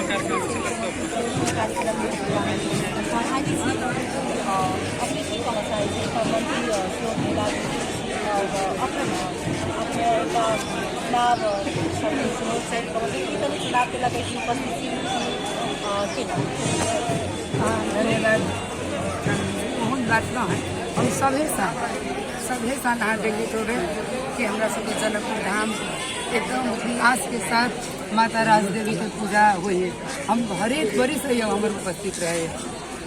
कार्यक्रममे सहभागी छी। अपने की कहऽ चाहै छी? एकटा मंत्री सेहो भेला आओर अखन अपने एकटा चुनाव सेहो चलि रहल छै, की कनि चुनावके लऽ कऽ उपस्थित छी केना? धन्यवाद। ओहन बात न है, हम सभे साल अहाँ देखैत होबै कि हमरा सबके जनकपुर धाम एकदम उल्लासके साथ माता राजदेवी के पूजा होइ है। हम हरेक बरिस अइयो हमर उपस्थित रहे।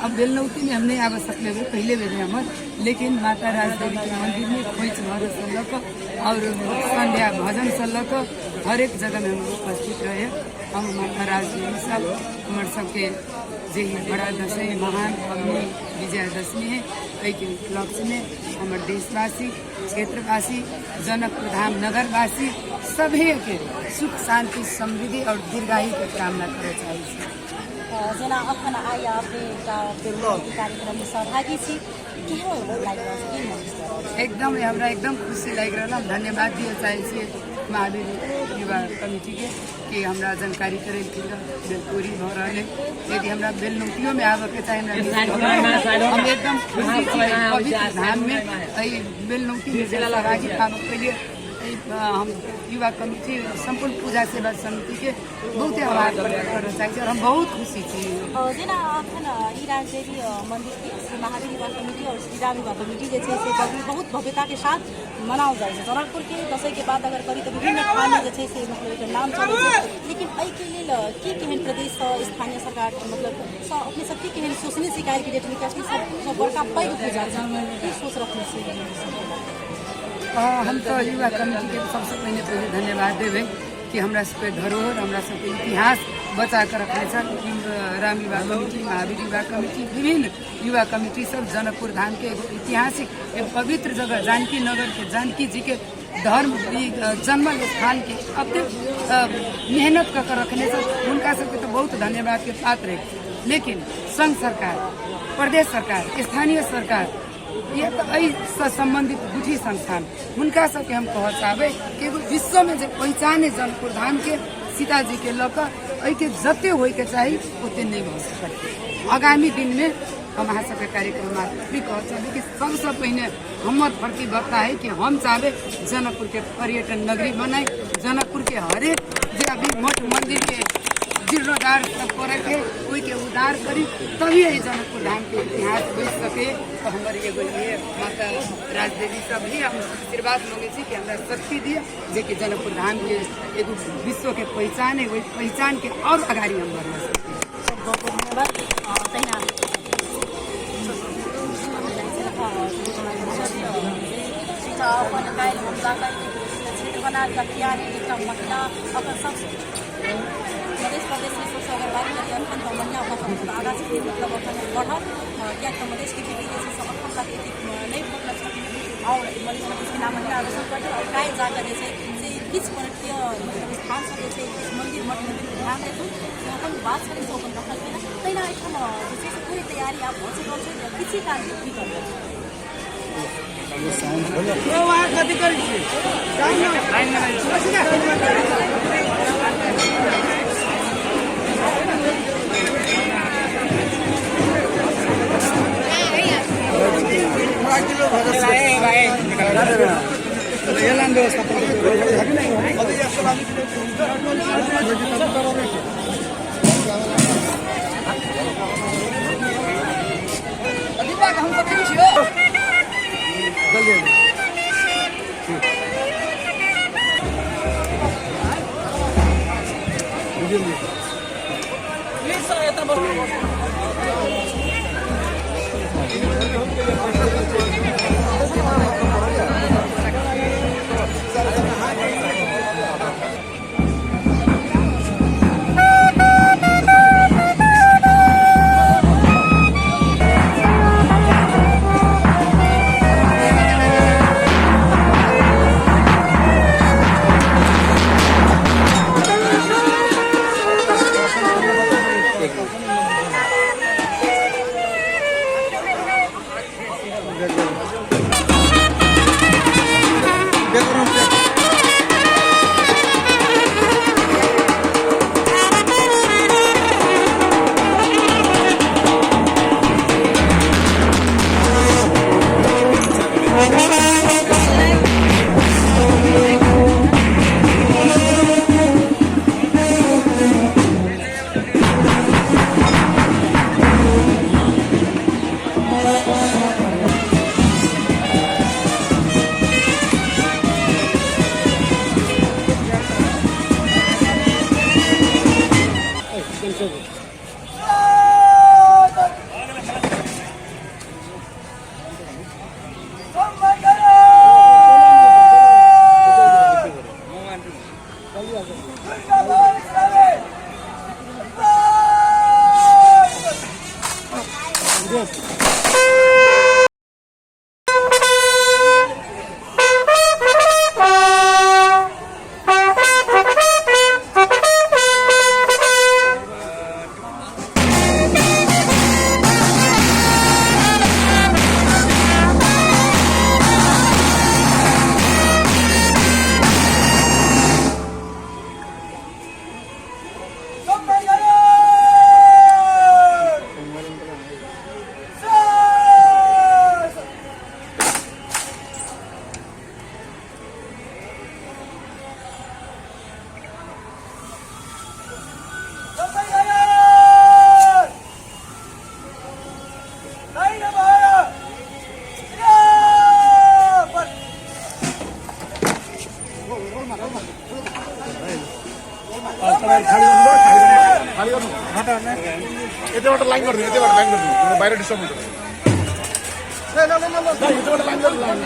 अब बेलनौती में हम नहीं आबि सकले हुए पहले बेर हमर, लेकिन माता राजदेवी के मंदिर में खोइछ भरे से लऽ कऽ और संध्या भजन से लऽ कऽ हरेक जगह में हम उपस्थित रहे। हम माता राजदेवी सब हमर सबके जे ई बड़ा दशहरी महान पबनी विजयादशमी है, एहिके उपलक्ष्यमे हमर देशवासी, क्षेत्रवासी, जनकपुर धाम नगरवासी सभेके सुख, शान्ति, समृद्धि और दीर्घायुके कामना करऽ चाहै छी। जेना अखन आइ अपने एकटा कार्यक्रममे सहभागी छी, केहन लागि रहल छै, की महसूस भऽ रहल छै? एकदम हमरा एकदम खुशी लागि रहल। हम धन्यवाद दिअ चाहै छियै महावीर युवा कमिटीके कि हमरा जानकारी करेलखिन रहए बेलपूरी भऽ रहल है। यदि हमरा बेलनौतियोमे आबऽके चाही, हमरा हम एकदम खुशी छी एहि पवित्र धाममे, एहि बेलनौतीमे जे सहभागी पाबऽके लिए एहि हम युवा कमिटी, सम्पूर्ण पूजा सेवा समितिके बहुते आभार प्रकट करऽ चाहै छी और हम बहुत खुशी छी। जेना अखन ई राजदेवी मन्दिरके श्री महावीर युवा कमिटी और श्री राम युवा कमिटी जे छै से बहुत भव्यताके साथ मनाओल जाइ छै। जनकपुरके दशैँके बात अगर करी तऽ विभिन्न ठाममे जे छै से मतलब एकर नाम चलै छै, लेकिन एहिके लेल की केहन प्रदेशसँ, स्थानीय सरकार मतलब सँ अपने सब की केहन सोचने छी काल्हिके डेटमे कि अपने सब बड़का पैघ पूजा छै, की सोच रखने छी? हम तऽ युवा कमिटीके सबसँ पहिने पहिले धन्यवाद देबै कि हमरा सबके धरोहर, हमरा सबके इतिहास बचा कऽ रखने छल। राम युवा कमिटी, महावीर युवा कमिटी, विभिन्न युवा कमिटी सब जनकपुर धाम के एगो ऐतिहासिक, एगो पवित्र जगह जानकी नगर के, जानकी जी के धर्म जन्मल स्थान के अत्यंत मेहनत कऽ के रखने छल। हुनका सबके तऽ बहुत धन्यवाद के पात्र है, लेकिन संघ सरकार, प्रदेश सरकार, स्थानीय सरकार या तऽ एहिसँ सम्बन्धित गुठी संस्थान, हुनका सबके हम कहऽ चाहबै कि एगो विश्वमे जे पहिचान है जनकपुर धामके सीताजीके लऽ कऽ, एहिके जते होइके चाही ओते नहि भऽ सकल। आगामी दिनमे हम अहाँ सबके कार्यक्रम मार्फत भी कहऽ चाहबै कि सबसँ पहिने हमर प्रतिबद्धता है कि हम चाहबै जनकपुरके पर्यटन नगरी बनाइ, जनकपुरके हरेक जे अभी मठ मन्दिरके जीर्णोद्धार सब करैके, ओहिके उद्धार करी, तभी एहि जनकपुर धामके इतिहास बचि सके। तऽ हमर एगो ये माता राजदेवी सब भी हम आशीर्वाद मांगै छी कि हमरा शक्ति दिअ जेकि जनकपुर धामके एगो विश्वके पहिचान है, ओहि पहिचानके और अगाडि हम बढ़ा सकी। बहुत बहुत धन्यवाद। तहिना एकटा अपन काल्हि हमला क्षेत्र बना कटिहार एकटा महिला अपन सब मध्य प्रदेशमे सबसँ अगर बात करी अखन तऽ महिला अपन सबसँ आगाँ छथिन, मतलब अखन बढ़ल, किएक तऽ मधेशके बेटी जे छै से अखन तक एतेक नहि भऽ छथिन आओर मधेश प्रदेशके नाम महिला रोशन करतै। आओर काल्हि जाकऽ जे छै से किछु पर्यटकीय मतलब स्थान सब जे छै, किछु मन्दिर, मठ मन्दिरके ध्यान देथुन से अपन बात छलै से अपन रखलखिन हँ। तहिना एहिठाम जे छै से पूरी तैयारी आब भऽ चुकल छै, किछु कालके भीतर। कथी करै छियै? यतैबाट लाइन गरिदिनु, यतैबाट लाइन गरिदिनु, बाहिर डिस्टर्ब हुन्छ। यतैबाट लाइन गर्नु, लाइन।